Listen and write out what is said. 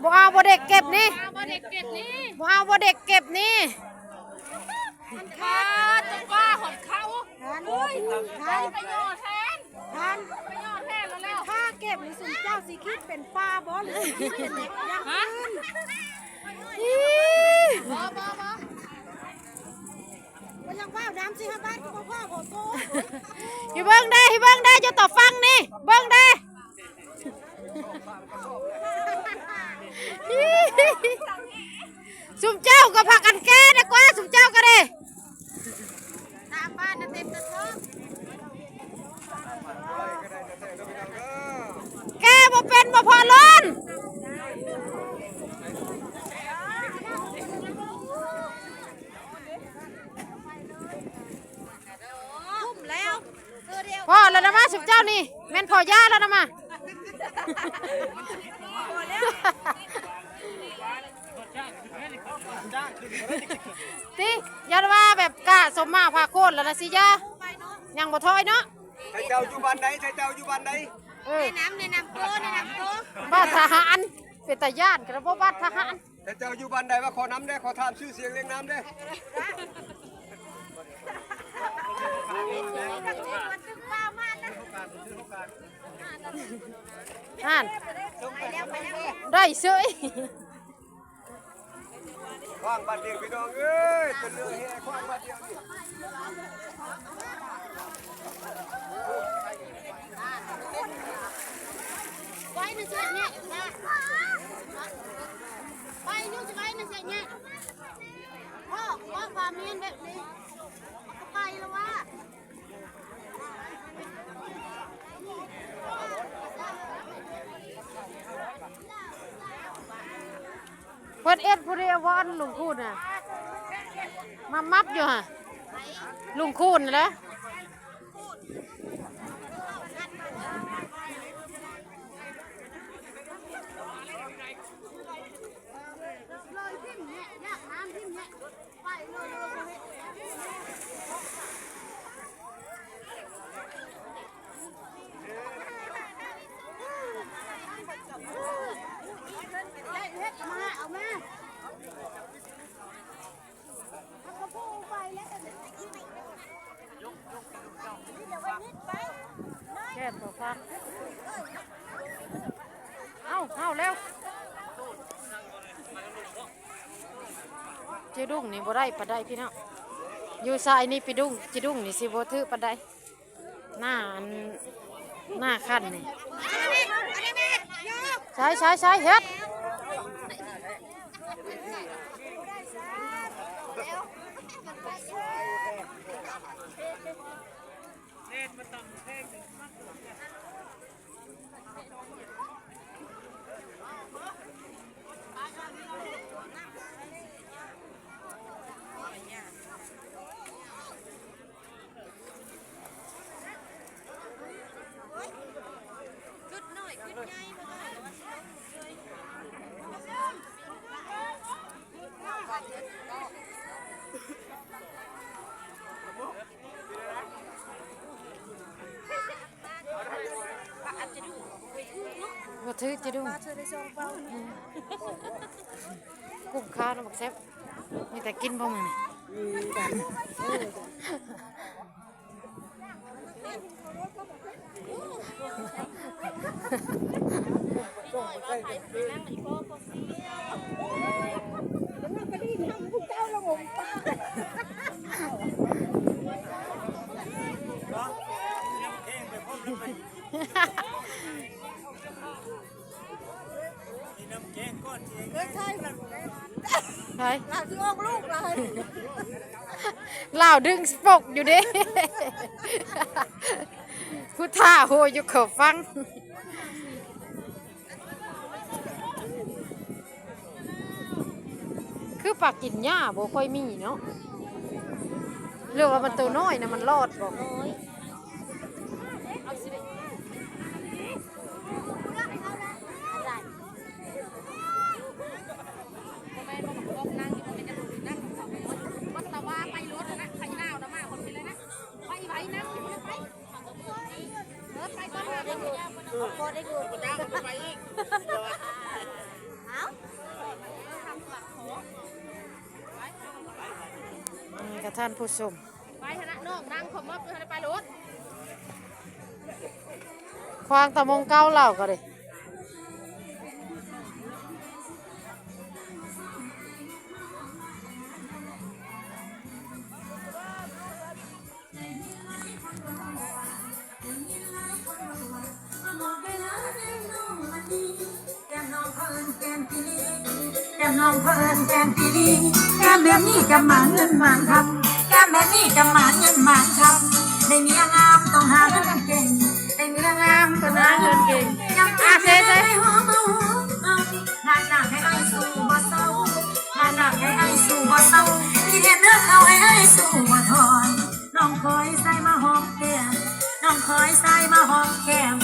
ບໍ່ເອົາບໍ່ເດັກເກັບນີ້ ບໍ່ເອົາບໍ່ເດັກເກັບນີ້ ບໍ່ເອົາບໍ່ເດັກເກັບນີ້ ມັນຄາຈະວ່າຮອດເຂົາ ອຸ້ຍ ໄປຍໍແທນ ທ່ານ ໄປຍໍແທນແລ້ວ ຖ້າເກັບນີ້ ຊຸມເຈົ້າຊິຄິດເປັນປ່າບໍ່ ຫຼືຊິຄິດເປັນຫຍັງອື່ນ? ບໍ່ ບໍ່ ບໍ່ ບໍ່ຢາກເວົ້ານຳ ຊິຫາບ້ານກໍບໍ່ພໍບໍ່ໂຕ ໃຫ້ເບິ່ງເດ້ ໃຫ້ເບິ່ງເດ້ ຢູ່ຕໍ່ຝັ່ງນີ້ ເບິ່ງເດ້ ຊຸມເຈົ້າກໍພາກັນແກ່ດີກວ່າ ຊຸມເຈົ້າກໍເດ້ ຕາມບ້ານນະເຕັມຕະທ້ອງ ແກ່ບໍ່ເປັນບໍ່ພໍລ້ນ ຄຸ້ມແລ້ວ ພໍແລ້ວນະມາ ຊຸມເຈົ້ານີ້ ແມ່ນພໍຢ່າແລ້ວນະມາ ຕິ ຢ້ານວ່າແບບກະສົມມາພາໂຄດແລ້ວນະ ຊິຢ່າ ຍັງບໍ່ຖອຍເນາະ ໃສ່ເຈົ້າຢູ່ບ້ານໃດ ໃສ່ເຈົ້າຢູ່ບ້ານໃດ ເອີ ແນະນຳ ແນະນຳໂຕ ແນະນຳໂຕ ບ້ານທະຫານ ເປັນຕາຢ້ານ ກະບໍ່ບ້ານທະຫານ ໃສ່ເຈົ້າຢູ່ບ້ານໃດ ວ່າຂໍນຳແດ່ ຂໍຖາມຊື່ສຽງລຽງນາມແດ່ ຫັ້ນ ໄດ້ເສີຍ. ຂວາງບາດດຽວພີ່ນ້ອງເອີຍ ຈົນເຫຼືອແຮ່ຂວາງບາດດຽວນີ້ ໄວ້ນະເສຍເນຍ ໄປຢູ່ຊິໄວ້ນະເສຍເນຍ ພໍ່ ພໍ່ພາເມນແບບນີ້ ເອົາໄປລະວ່າ. ເພິ່ນເອັດຜູ້ດຽວບໍ່ ອັນລຸງຄູນນະ ມາມັບຢູ່ຫະ ລຸງຄູນຫັ້ນແຫຼະ. ແກ່ນບໍ່ຟັງ ເອົາ ເອົາແລ້ວ ເຈດຸ້ງນີ້ບໍ່ໄດ້ປານໃດພີ່ນ້ອງ ຢູ່ຊາຍນີ້ ເຈດຸ້ງ ເຈດຸ້ງນີ້ຊິບໍ່ຖືກປານໃດ. ໜ້າອັນ ໜ້າຄັນນີ້ ໃຊ້ ໃຊ້ ໃຊ້ ເຮັດ. ບໍ່ຖືກຈະດຸ້ງ ກຸ້ມຄາວນຳບັກແຊບ ມີແຕ່ກິນບໍ່ມື້ນີ້. ໄປ ລາວຊິອອກລູກລາວ ລາວດຶງສະປົກຢູ່ເດ້ ຜູ້ທ້າໂຫຢູ່ເຂົາຟັງ ຄືປາກິນຫຍ້າບໍ່ຄ່ອຍມີເນາະ ຫຼືວ່າມັນໂຕນ້ອຍນະ ມັນລອດບໍ່? ພໍໄດ້ດູດ ພໍໄດ້ດູດ ບໍ່ໄດ້ດູດ ໄປອີກ ເອົ້າ ນີ້ກະທ່ານຜູ້ຊົມ ໄປຫັ້ນນະ ນ້ອງນັ່ງຂະໝອບຢູ່ຫັ້ນ ໄປໂລດ ຂວາງຕາມອງເກົ່າລາວກະເດ້. ແກ້ມນ້ອງເພິ່ນແກ້ມປີລີ ແກ້ມນ້ອງເພິ່ນແກ້ມປີລີ ແກ້ມແບບນີ້ກະໝານເງິນໝານຄຳ ແກ້ມແບບນີ້ກະໝານເງິນໝານຄຳ ໄດ້ເມຍງາມຕ້ອງຫາເງິນເກັ່ງ ໄດ້ເມຍງາມຕ້ອງຫາເງິນເກັ່ງ ອາ ເຊ ເຊ ໜ້າໜາກໃຫ້ອ້າຍສູ້ບໍ່ເຊົາ ໜ້າໜາກໃຫ້ອ້າຍສູ້ບໍ່ເຊົາ ທີ່ເຮັດເລື່ອງເອົາໃຫ້ອ້າຍສູ້ບໍ່ຖອນ ນ້ອງຄອຍຊາຍມາຫອມແກ້ມ ນ້ອງຄອຍຊາຍມາຫອມແກ້ມ